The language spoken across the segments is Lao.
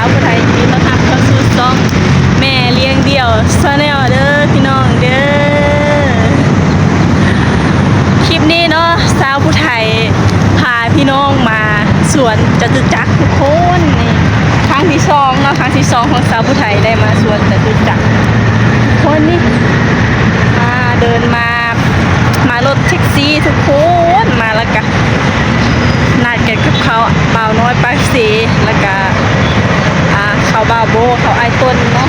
າວຜູ້ໄທ ຍິນດີຕ້ອນຮັບເຂົ້າສູ່ຊ່ອງແມ່ລ້ຽງດ່ຽວ Channel ເດີພີ່ນ້ອງເດີ. ຄລິບນີ້ເນາະ ສາວຜູ້ໄທພາພີ່ນ້ອງມາສວນຈະຕຸຈັກທຸກຄົນ. ນີ້ຄັ້ງທີສອງເນາະ ຄັ້ງທີສອງຂອງສາວຜູ້ໄທໄດ້ມາສວນຈະຕຸຈັກ. ຄົນນີ້ ມາເດີນມາ ມາລົດແທັກຊີທຸກຄົນ ມາແລ້ວກະນັດກັນກັບເຂົາ ບ່າວນ້ອຍປາກເຊ ແລ້ວກະ ອ່າ ເຂົາບ່າວໂບ ເຂົາອ້າຍຕົ້ນເນາະ.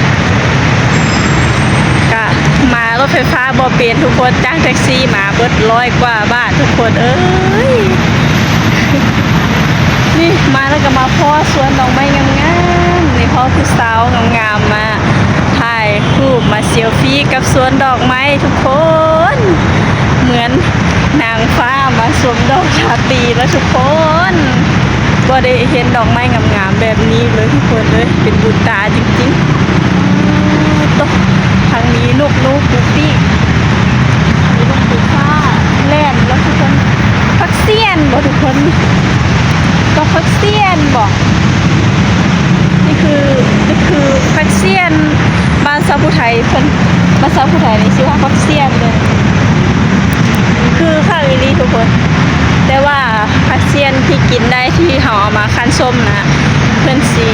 ກະມາລົດໄຟຟ້າບໍ່ເປັນທຸກຄົນ ຈ້າງແທັກຊີມາເບິດຮ້ອຍກວ່າບາດທຸກຄົນເອີຍ. ນີ້ມາແລ້ວກະມາພໍ້ສວນດອກໄມ້ງາມໆ ນີ້ພໍ້ຜູ້ສາວງາມໆ ມາຖ່າຍຮູບ ມາເຊລຟີກັບສວນດອກໄມ້ທຸກຄົນ ເໝືອນນາງຟ້າມາຊົມດອກລາຕີແລ້ວທຸກຄົນ. ບໍ່ໄດ້ເຫັນດອກໄມ້ງາມໆແບບນີ້ເລີຍທຸກຄົນເອີຍ ເປັນບຸນຕາຈິງໆ. ໂຕ ທາງນີ້ນົກໜູປູປີກ ມີນົກປີກຟ້າແລ່ນແລ້ວທຸກຄົນ. ຜັກຊຽນບໍ່ທຸກຄົນ? ດອກຜັກຊຽນບໍ່? ນີ້ຄື ນີ້ຄືຜັກຊຽນ ບ້ານຊາວຜູ້ໄທເພິ່ນ ບ້ານຊາວຜູ້ໄທນີ້ຊື່ວ່າຜັກຊຽນເດີ. ຄືຄັກອີ່ຫຼີທຸກຄົນ ແຕ່ວ່າຜັກຊຽນທີ່ກິນໄດ້ ທີ່ເຮົາເອົາມາຄັ້ນສົ້ມນະ ເພິ່ນຊິ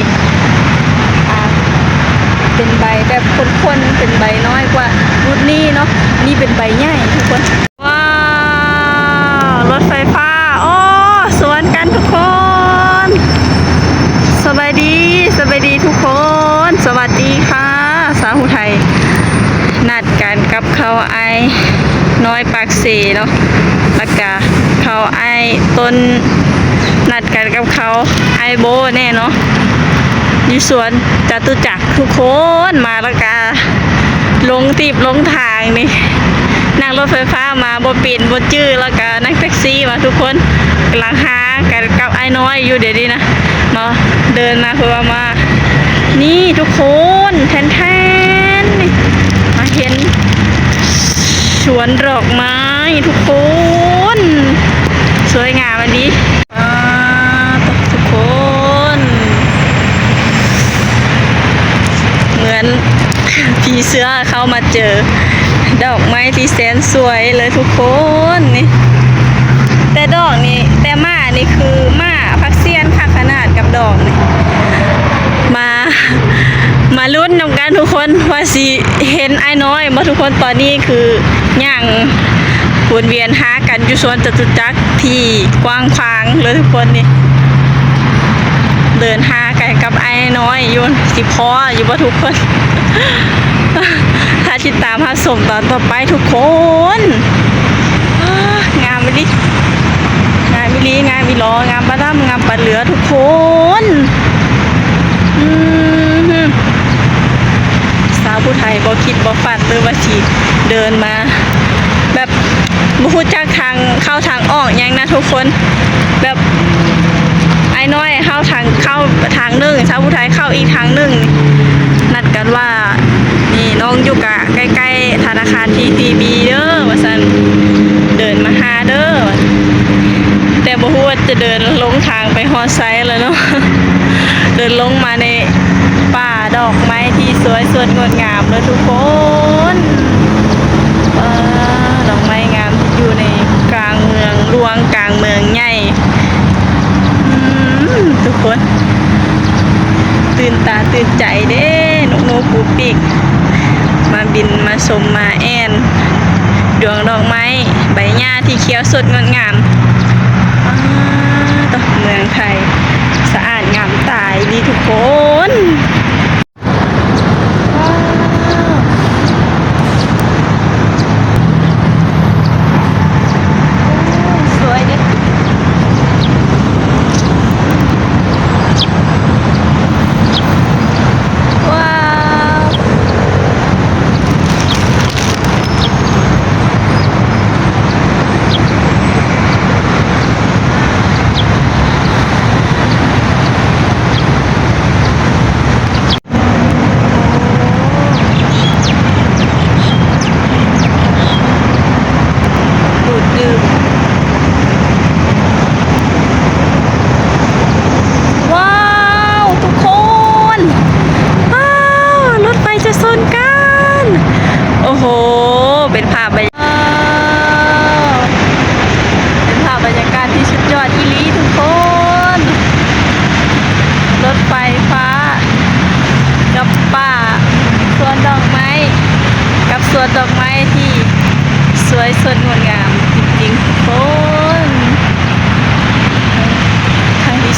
ອ່າ ເປັນໃບແບບຄົນໆ ເປັນໃບນ້ອຍກວ່າລຸ້ນນີ້ເນາະ. ນີ້ເປັນໃບໃຫຍ່ທຸກຄົນ. ວ້າວ ລົດໄຟຟ້າ ໂອ້ ສວນກັນທຸກຄົນ. ສະບາຍດີ ສະບາຍດີທຸກຄົນ ສະຫວັດດີຄ່ະ. ສາວຜູ້ໄທນັດກັນກັບເຂົາອ້າຍນ້ອຍປາກເຊເນາະ ແລ້ວກະເຂົາອ້າຍຕົ້ນ ນັດກັນກັບເຂົາອ້າຍໂບແນ່ເນາະ ຢູ່ສວນຈະຕຸຈັກ. ທຸກຄົນ ມາແລ້ວກະລົງຕີບລົງທາງນີ້ ນັ່ງລົດໄຟຟ້າມາບໍ່ເປັນບໍ່ຈື່ ແລ້ວກະນັ່ງແທັກຊີມາທຸກຄົນ. ກຳລັງຫາກັນກັບອ້າຍນ້ອຍຢູ່ດຽວນີ້ນະ ມາເດີນມາ ເພິ່ນວ່າມາ ນີ້ທຸກຄົນ ແທນໆ ນີ້ມາເຫັນສວນດອກໄມ້ທຸກຄົນ ສວຍງາມອີ່ຫຼີ. ອ່າ ທຸກຄົນ ເໝືອນຜີເສືອເຂົ້າມາເຈີດອກໄມ້ທີ່ແສນສວຍເລີຍທຸກຄົນ. ນີ້ ແຕ່ດອກນີ້ ແຕ່ໝ້ານີ້ຄືໝ້າພັກຊຽນຄັກຂະໜາດກັບດອກນີ້. ມາ ມາລຸ້ນນຳກັນທຸກຄົນ ວ່າຊິເຫັນອ້າຍນ້ອຍບໍ່ທຸກຄົນ. ຕອນນີ້ຄືຍ່າງວົນວຽນຫາກັນຢູ່ສວນຈະຕຸຈັກ ທີ່ກວ້າງຂວາງເລີຍທຸກຄົນ. ນີ້ເດີນຫາກັນກັບອ້າຍນ້ອຍຢູ່ ຊິພໍ້ຢູ່ບໍ່ທຸກຄົນ? ຖ້າຕິດຕາມຮັບຊົມຕອນຕໍ່ໄປທຸກຄົນ. ອ້າ ງາມອີ່ຫຼີ ງາມອີ່ຫຼີ ງາມອີ່ຫຼໍ ງາມປາດຳ ງາມປາເຫຼືອທຸກຄົນ. ອືມ ສາວຜູ້ໄທບໍ່ຄິດບໍ່ຝັນເລີຍວ່າຊິເດີນມາ ແບບບໍ່ຮູ້ຈັກທາງເຂົ້າທາງອອກຫຍັງນະທຸກຄົນ. ແບບອ້າຍນ້ອຍເຂົ້າທາງ ເຂົ້າທາງໜຶ່ງ ສາວຜູ້ໄທເຂົ້າອີກທາງໜຶ່ງ. ນັດກັນວ່າ ນີ້ນ້ອງຢູ່ກະໃກ້ໆທະນາຄານ ທີ ທີ ບີ ເດີວ່າຊັ້ນ ເດີນມາຫາເດີ. ແຕ່ບໍ່ຮູ້ວ່າຈະເດີນລົງທາງໄປຮອດໃສແລ້ວເນາະ. ເດີນລົງມາໃນປ່າດອກໄມ້ທີ່ສວຍສົດງົດງາມເລີຍທຸກຄົນ. ເອີ ດອກໄມ້ງາມທີ່ຢູ່ໃນກາງເມືອງຫຼວງ ກາງເມືອງໃຫຍ່. ອືມ ທຸກຄົນ ຕື່ນຕາຕື່ນໃຈເດ້ ນົກໜູປູປີກ ມາບິນມາຊົມມາແອ່ນດວງດອກໄມ້ໃບຫຍ້າທີ່ຂຽວສົດງົດງາມ. ອ້າ ໂຕ ເມືອງໄທສະອາດງາມຕາອີ່ຫຼີທຸກຄົນ. ສວຍເດ້ ວ້າວ.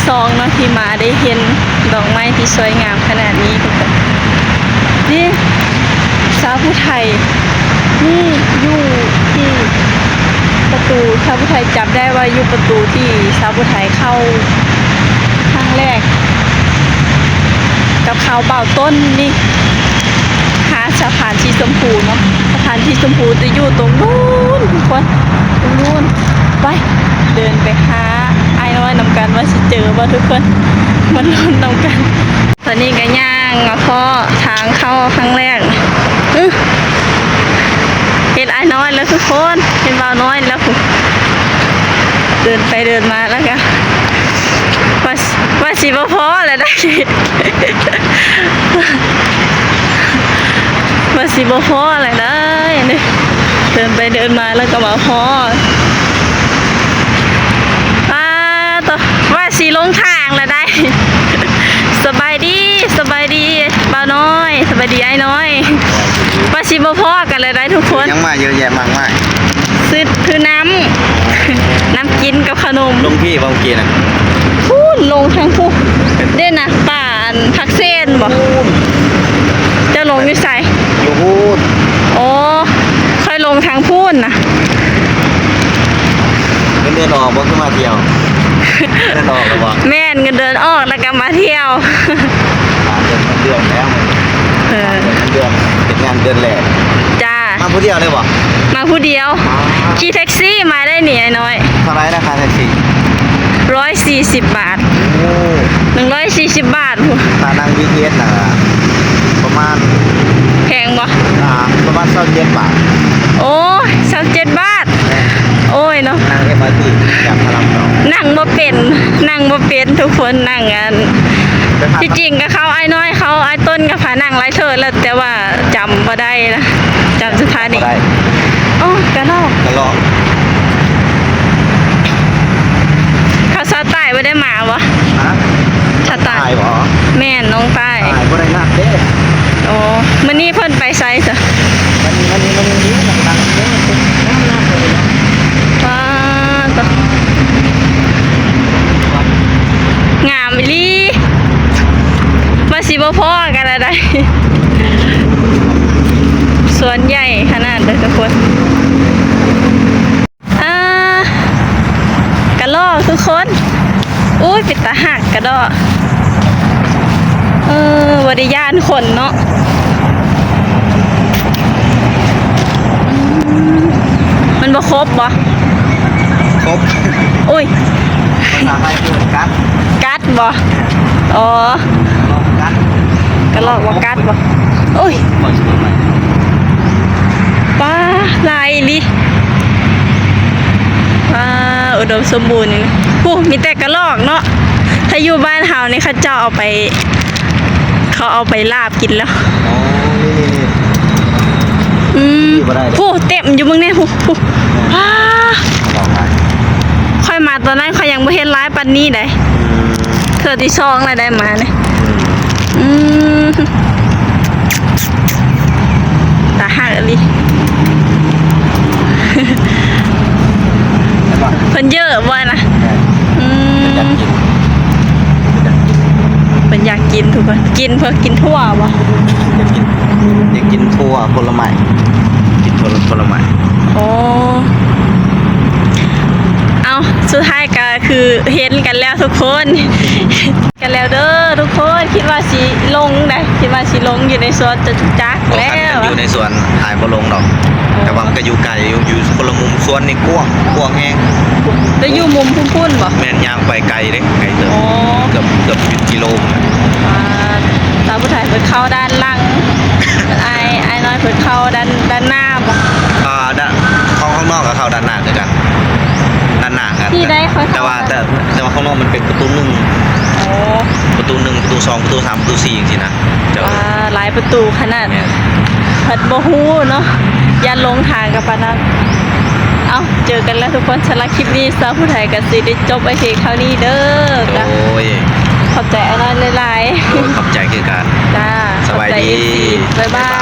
ສອງເນາະ ທີ່ມາໄດ້ເຫັນດອກໄມ້ທີ່ສວຍງາມຂະໜາດນີ້ທຸກຄົນ. ນີ້ ຊາວຜູ້ໄທ ນີ້ຢູ່ທີ່ປະຕູ ຊາວຜູ້ໄທຈຳໄດ້ວ່າຢູ່ປະຕູທີ່ຊາວຜູ້ໄທເຂົ້າຄັ້ງແລກ ກັບເຂົາ ບ່າວຕົ້ນນີ້ ຫາສະພານສີຊົມພູເນາະ. ສະພານສີຊົມພູຈະຢູ່ຕົງນູ້ນທຸກຄົນ ຕົງນູ້ນ. ໄປ ເດີນໄປຫາອ້າຍນ້ອຍນຳກັນ ວ່າຊິເຈີບໍ່ທຸກຄົນ ມາລຸ້ນນຳກັນ. ຕອນນີ້ກໍຍ່າງມາພໍ້ທາງເຂົ້າຄັ້ງແລກ. ອື ເຫັນອ້າຍນ້ອຍແລ້ວທຸກຄົນ ເຫັນບ່າວນ້ອຍແລ້ວ. ເດີນໄປເດີນມາແລ້ວກໍ ວ່າ ວ່າຊິບໍ່ພໍແລ້ວໄດ໋ ວ່າຊິບໍ່ພໍແລ້ວໄດ໋. ເດີນໄປເດີນມາແລ້ວກໍມາພໍ້. ປາໂຕ ວ່າຊິຫຼົງທາງແລ້ວໄດ໋. ສະບາຍດີ ສະບາຍດີບ່າວນ້ອຍ ສະບາຍດີອ້າຍນ້ອຍ. ວ່າຊິບໍ່ພໍ້ກັນແລ້ວໄດ໋ທຸກຄົນ ຍັງມາເຍອະແຍະມາກມາຍ. ຊື້ ຊື້ນ້ຳ ນ້ຳກິນກັບຂະໜົມ. ລົງພີ້ບໍ່ເມື່ອກີ້ນະ? ພຸ້ນ ລົງທາງພຸ້ນເດ້ນະ ປ່າອັນຜັກເຊນບໍ່? ພຸ້ນ ເຈົ້າລົງຢູ່ໃສ? ຢູ່ພຸ້ນ. ໂອ້ ຂ້ອຍລົງທາງພຸ້ນນະ. ເງິນເດືອນອອກບໍ່ ຄືມາທ່ຽວ? ເງິນເດືອນອອກແລ້ວບໍ່? ແມ່ນ ເງິນເດືອນອອກແລ້ວກໍມາທ່ຽວ. ຫາເງິນເດືອນແລ້ວ. ເອີ ເງິນເດືອນ ເຮັດງານເດືອນແລກ. ຈ້າ. ມາຜູ້ດຽວເລີຍບໍ່? ມາຜູ້ດຽວ. ຂີ່ແທັກຊີມາໄດ້ນີ້ອ້າຍນ້ອຍ. ເທົ່າໃດລາຄາແທັກຊີ? ຮ້ອຍສີ່ສິບບາດ. ໂອ້ ໜຶ່ງຮ້ອຍສີ່ສິບບາດພຸ້ນ. ຖ້ານັ່ງບີທີເອສນະ ປະມານ ແພງບໍ່? ອ່າ ປະມານຊາວເຈັດບາດ. ໂອ້ຍ ຊາວເຈັດບາດ. ແມ່ນ. ໂອ້ຍເນາະ ນັ່ງເອັມອາທີຈາກພະລາມສອງ. ນັ່ງບໍ່ເປັນ ນັ່ງບໍ່ເປັນທຸກຄົນ ນັ່ງອັນ ທີ່ຈິງກໍເຂົາອ້າຍນ້ອຍ ເຂົາອ້າຍຕົ້ນກໍພານັ່ງຫຼາຍເທື່ອແລ້ວ ແຕ່ວ່າຈຳບໍ່ໄດ້ນະ ຈຳສະຖານີບໍ່ໄດ້. ໂອ້ ກະລອກ ກະລອກ. ເຂົາຊາວໃຕ້ບໍ່ໄດ້ມາບໍ່? ຮະ? ຊາວໃຕ້ ໃຕ້ບໍ່? ແມ່ນ ນ້ອງໃຕ້. ໃຕ້ບໍ່ໄດ້ນັດເດ້. ໂອ້ ມື້ນີ້ເພິ່ນໄປໃສຊະ? ມານີ້ ມານີ້ ມານີ້ ມານີ້. ປາໂຕ ງາມອີ່ຫຼີ. ວ່າຊິບໍ່ພໍ້ກັນລະໄດ໋. ສວນໃຫຍ່ຂະໜາດເດີທຸກຄົນ. ອ່າ ກະລອກທຸກຄົນ. ອຸ້ຍ ເປັນຕາຮັກກະດອກ. ເອີ ບໍ່ໄດ້ຢ້ານຄົນເນາະ. ອືມ ມັນບໍ່ຄົບບໍ່? ຄົບ. ໂອ້ຍ ພາສາໄທເອີ້ນກັດ. ກັດບໍ່? ອໍ ກະລອກກັດ ກະລອກບໍ່ກັດບໍ່? ໂອ້ຍ ປາ ຫຼາຍອີ່ຫຼີ. ປາ ອຸດົມສົມບູນນີ້. ໂອ້ ມີແຕ່ກະລອກເນາະ. ຖ້າຢູ່ບ້ານເຮົານີ້ ເຂົາເຈົ້າເອົາໄປ ເຂົາເອົາໄປລາບກິນແລ້ວ. ອໍ ນີ້ໆໆ. ອືມ ນີ້ບໍ່ໄດ້ ຜູ້ເຕັມຢູ່ເບິ່ງແດ່ ຜູ້ ຜູ້ ແມ່ນ ວ້າ ຂ້ອຍມາຕອນນັ້ນ ຂ້ອຍຍັງບໍ່ເຫັນຫຼາຍປານນີ້ໃດ໋. ອືມ ເທື່ອທີສອງແລ້ວໄດ້ມານີ້. ອືມ ອືມ ຕາຮັກອີ່ຫຼີ. ເພິ່ນເຢີ້ບໍ່ນະ? ອືມ ເພິ່ນຢາກກິນ ເພິ່ນຢາກກິນທຸກຄົນ. ກິນເພື່ອກິນຖົ່ວບໍ່? ຢາກກິນ ຢາກກິນຖົ່ວຜົນລະໄມ້ ກິນຜົນ ຜົນລະໄມ້. ໂອ້ ເອົ້າ ສຸດທ້າຍກໍຄືເຫັນກັນແລ້ວທຸກຄົນ. ກັນແລ້ວເດີທຸກຄົນ. ຄິດວ່າຊິລົງໃດ໋ ຄິດວ່າຊິລົງຢູ່ໃນສວນຈະຕຸຈັກແລ້ວ. ໂອ້ ຄັນຢູ່ໃນສວນອ້າຍບໍ່ລົງດອກ. ອໍ ແຕ່ວ່າມັນກໍຢູ່ໄກຢູ່ ຢູ່ຄົນລະມຸມ. ສວນນີ້ກວ້າງ ກວ້າງແຮງ. ໄປຢູ່ມຸມພຸ້ນໆບໍ່? ແມ່ນ ຍ່າງໄປໄກເດ້ ໄກເຕີບ. ອໍ ເກືອບ ເກືອບສິບກິໂລ. ອ່າ ສາວຜູ້ໄທເພິ່ນເຂົ້າດ້ານຫຼັງ ອ້າຍ ອ້າຍນ້ອຍເພິ່ນເຂົ້າດ້ານ ດ້ານໜ້າບໍ່? ອ່າ ດ້ານ ຂອງຂ້າງນອກກໍເຂົ້າດ້ານໜ້າຄືກັນ ດ້ານໜ້າ. ທີ່ໃດຂ້ອຍ ແຕ່ວ່າ ແຕ່ ແຕ່ວ່າຂ້າງນອກມັນເປັນປະຕູໜຶ່ງ. ໂອ້ ປະຕູໜຶ່ງ ປະຕູສອງ ປະຕູສາມ ປະຕູສີ່ ຈັ່ງຊີ້ນະ. ເຈົ້າ ອ່າ ຫຼາຍປະຕູຂະໜາດ. ແມ່ນ ເພິ່ນບໍ່ຮູ້ເນາະ ຢ້ານຫຼົງທາງກັບປານນັ້ນ. ເອົ້າ ເຈີກັນແລ້ວທຸກຄົນ. ສຳລັບຄລິບນີ້ ສາວຜູ້ໄທກໍຊິໄດ້ຈົບໄວ້ພຽງເທົ່ານີ້ເດີ. ໂດຍ ຂອບໃຈອ້າຍນ້ອຍຫຼາຍໆ. ໂດຍ ຂອບໃຈຄືກັນ. ຈ້າ ສະບາຍດີ ຂອບໃຈ ເອັຟຊີ ບາຍບາຍ.